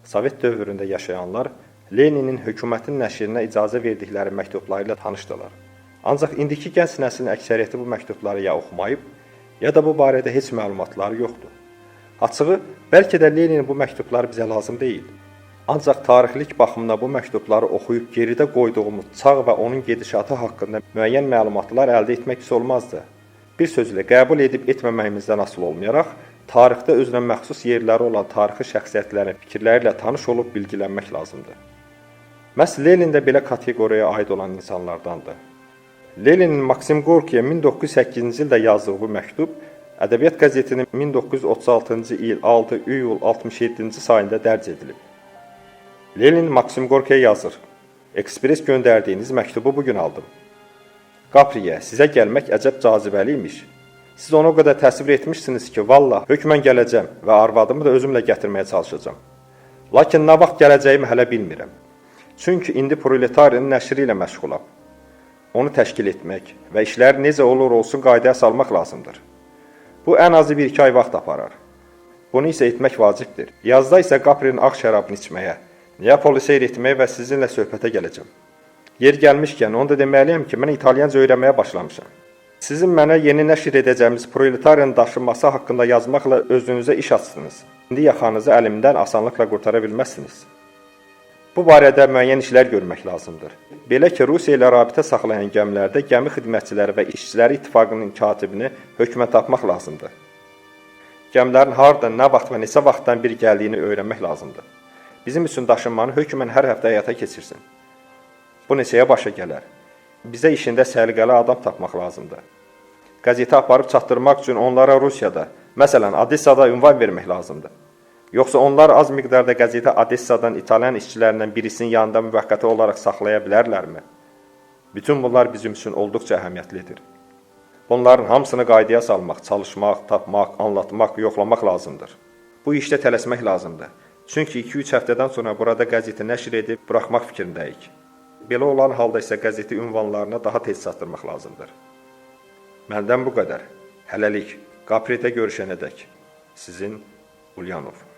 Sovet dövründə yaşayanlar Leninin hökumətin nəşrinə icazə verdikləri məktubları ilə tanışdılar. Ancaq indiki gənc nəslin əksəriyyəti bu məktubları ya oxumayıb, ya da bu barədə heç məlumatları yoxdur. Açığı, bəlkə də Leninin bu məktubları bizə lazım deyil. Ancaq tarixlik baxımdan bu məktubları oxuyub geridə qoyduğumuz çağ və onun gedişatı haqqında müəyyən məlumatlar əldə etmək pis olmazdı. Bir sözlə, qəbul edib etməməyimizdən asılı olmayaraq, tarixdə özünə məxsus yerləri olan tarixi şəxsiyyətlərin fikirləri ilə tanış olub bilgilənmək lazımdır. Məhz Lenin də belə kateqoriyaya aid olan insanlardandır. Leninin Maksim Gorkiyə 1908-ci ildə yazdığı bu məktub Ədəbiyyat qəzetinin 1936-cı il 6 iyul 67-ci sayında dərc edilib. Lenin Maksim Gorkiyə yazır: "Ekspres göndərdiyiniz məktubu bu gün aldım. Kapriyə, sizə gəlmək əcəb cazibəli imiş. Siz onu o qədər təsvir etmişsiniz ki, vallah, hökmən gələcəm və arvadımı da özümlə gətirməyə çalışacağam. Lakin nə vaxt gələcəyimi hələ bilmirəm. Çünki indi proletarinin nəşri ilə məşğulam. Onu təşkil etmək və işləri necə olur olsun qaydaya salmaq lazımdır. Bu ən azı 1-2 ay vaxt aparar. Bunu isə etmək vacibdir. Yazda isə Kaprinin ağ şərabını içməyə, Neapolu seyr etməyə və sizinlə söhbətə gələcəm. Yer gəlmişkən onu da deməliyəm ki, mən italyanca öyrənməyə başlamışam. Sizin mənə yeni nəşr edəcəyimiz proletarın daşınması haqqında yazmaqla özünüzə iş açdınız. İndi yaxanızı əlimdən asanlıqla qurtara bilməzsiniz. Bu barədə müəyyən işlər görmək lazımdır. Belə ki, Rusiya ilə rabitə saxlayan gəmilərdə gəmi xidmətçiləri və işçiləri ittifaqının katibini hökmən tapmaq lazımdır. Gəmilərin hardan, nə vaxt və neçə vaxtdan bir gəldiyini öyrənmək lazımdır. Bizim üçün daşınmanı hökmən hər həftə həyata keçirsin. Bu neçəyə başa gələr? Bizə işində səliqəli adam tapmaq lazımdır. Qəzeti aparıb çatdırmaq üçün onlara Rusiyada, məsələn, Odessada ünvan vermək lazımdır. Yoxsa onlar az miqdarda qəzeti Odessadan İtalyan işçilərindən birisinin yanında müvəqqəti olaraq saxlaya bilərlərmi? Bütün bunlar bizim üçün olduqca əhəmiyyətlidir. Bunların hamısını qaydaya salmaq, çalışmaq, tapmaq, anlatmaq, yoxlamaq lazımdır. Bu işdə tələsmək lazımdır. Çünki 2-3 həftədən sonra burada qəzeti nəşr edib buraxmaq fikrindəyik. Belə olan halda isə qəzeti ünvanlarına daha tez çatdırmaq lazımdır. Məndən bu qədər. Hələlik, Kapridə görüşənədək. Sizin Ulyanov.